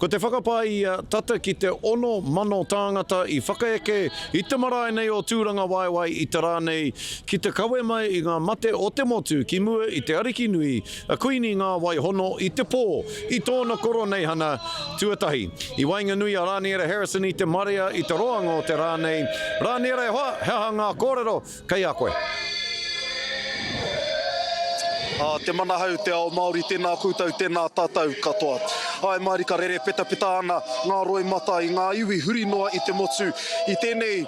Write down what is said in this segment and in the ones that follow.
Ko te whakapae ia, tata ki te 6,000 tāngata i whakaeke i te marae nei o Tūrangawaewae i te rā nei ki te kawe mai i ngā mate o te motu ki mua i te Ariki nui a Kuini Ngā Wai Hono i te pō i tōna koroneihana tuatahi. I waenganui a Rāniera Harrison i te marea i te roanga o te rā nei. Rāniera e hoa, he aha ngā kōrero kei a koe? A Te Manahau, Te Ao Māori, tēnā koutou, tēnā tātou katoa. Āe mārika rere petapeta ana ngā roimata i ngā iwi huri noa i te motu i tēnei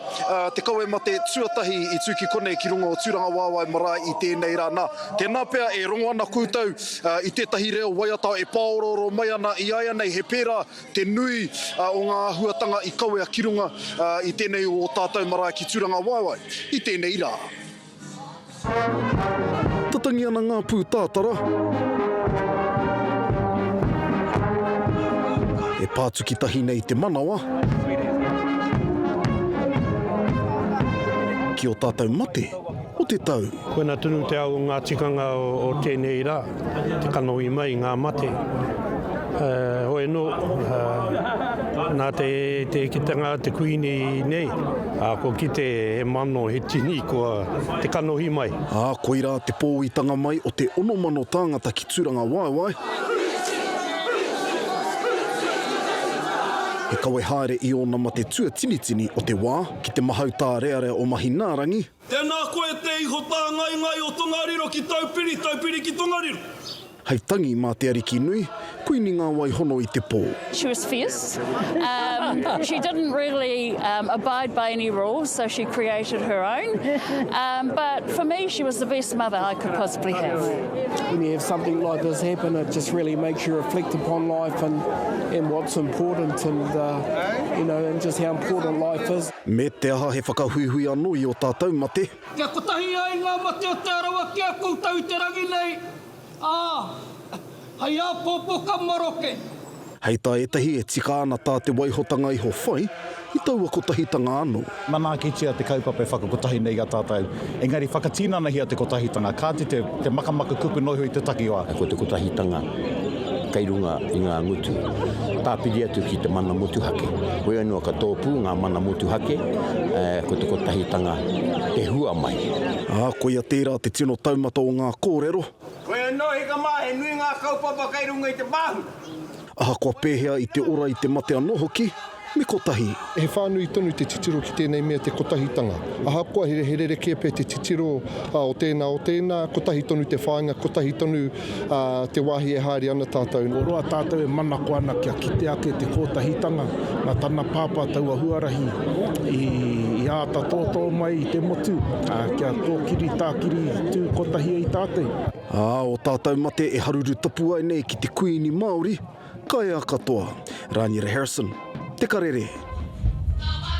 te kawe mate tuatahi i tū ki konei ki runga o Tūrangawaewae marae i tēnei rā. Nā, tēnā pea e rongo ana koutou i tētahi reo waiata e pāorooro mai ana i āianei he pērā te nui o ngā āhuatanga i kawea ki runga i tēnei o ō tātou marae ki Tūrangawaewae i tēnei rā. Tatangi ana ngā pū tātara. E pātuki tahi nei te manawa. Ki ō tātou mate o te tau. Koina tonu te ao o ngā tikanga o tēnei rā, te kanohi mai i ngā mate. Hoi anō, nā te kitenga a te Kuini nei, ā, kua kite he mano, he tini kua te kanohi mai. Ā, koirā te pōitanga mai o te 6,000 tāngata ki Turangawaewae. He kawe haere i ōna mate tuatinitini o te wā, ki te mahau tārearea o Mahinaarangi. Tēnā koe te iho tāngaingai o Tongariro ki Taupiri, Taupiri ki Tongariro. Hei tangi mā te Ariki nui, Kuini ngā wai hono i te pō. She was fierce. Um, she didn't really um, abide by any rules, so she created her own. Um, but for me, she was the best mother I could possibly have. When you have something like this happen, it just really makes you reflect upon life and, and what's important and, uh, you know, and just how important life is. Me te aha he whakahuihui anō i ō tātou mate. Kia kotahi ai ngā mate o Te Arawa ki a koutou i te rangi nei, ā, hei āpōpō ka maroke. Hei tā ētahi e tika ana tā te waihotanga iho whai i taua kotahitanga anō. Manaakitia te kaupapa e whakakotahi nei i a tātou, engari whakatinanahia te kotahitanga, kāti te makamaka kupu noa iho i te takiwā. Ko te kotahitanga kei runga i ngā ngutu, tāpiri atu ki te mana motuhake. Hoi anō ka tōpū ngā mana motuhake, ko te kotahitanga te hua mai. Ā, koia tērā te tino taumata o ngā kōrero. Koe anō hika mā, he nui ngā kaupapa kei runga i te pāhu. Ahakoa pēhea i te ora i te mate anō hoki, me kotahi. He whānui tonu te titiro ki tēnei mea te kotahitanga. Ahakoa he rerekē pea te titiro o tēnā, o tēnā, kotahi tonu te whāinga, kotahi tonu te wāhi e haere ana tātou. Kua roa tātou e manako ana kia kite ake te kotahitanga nā tana pāpā taua huarahi i āta tōtō mai i te motu, kia kōkiri tākiri tū kotahi ai tātou. Ā, ō tātou mate e haruru tapuae nei ki te Kuini Māori, ka ea katoa. Rāniera Harrison, Te Karere.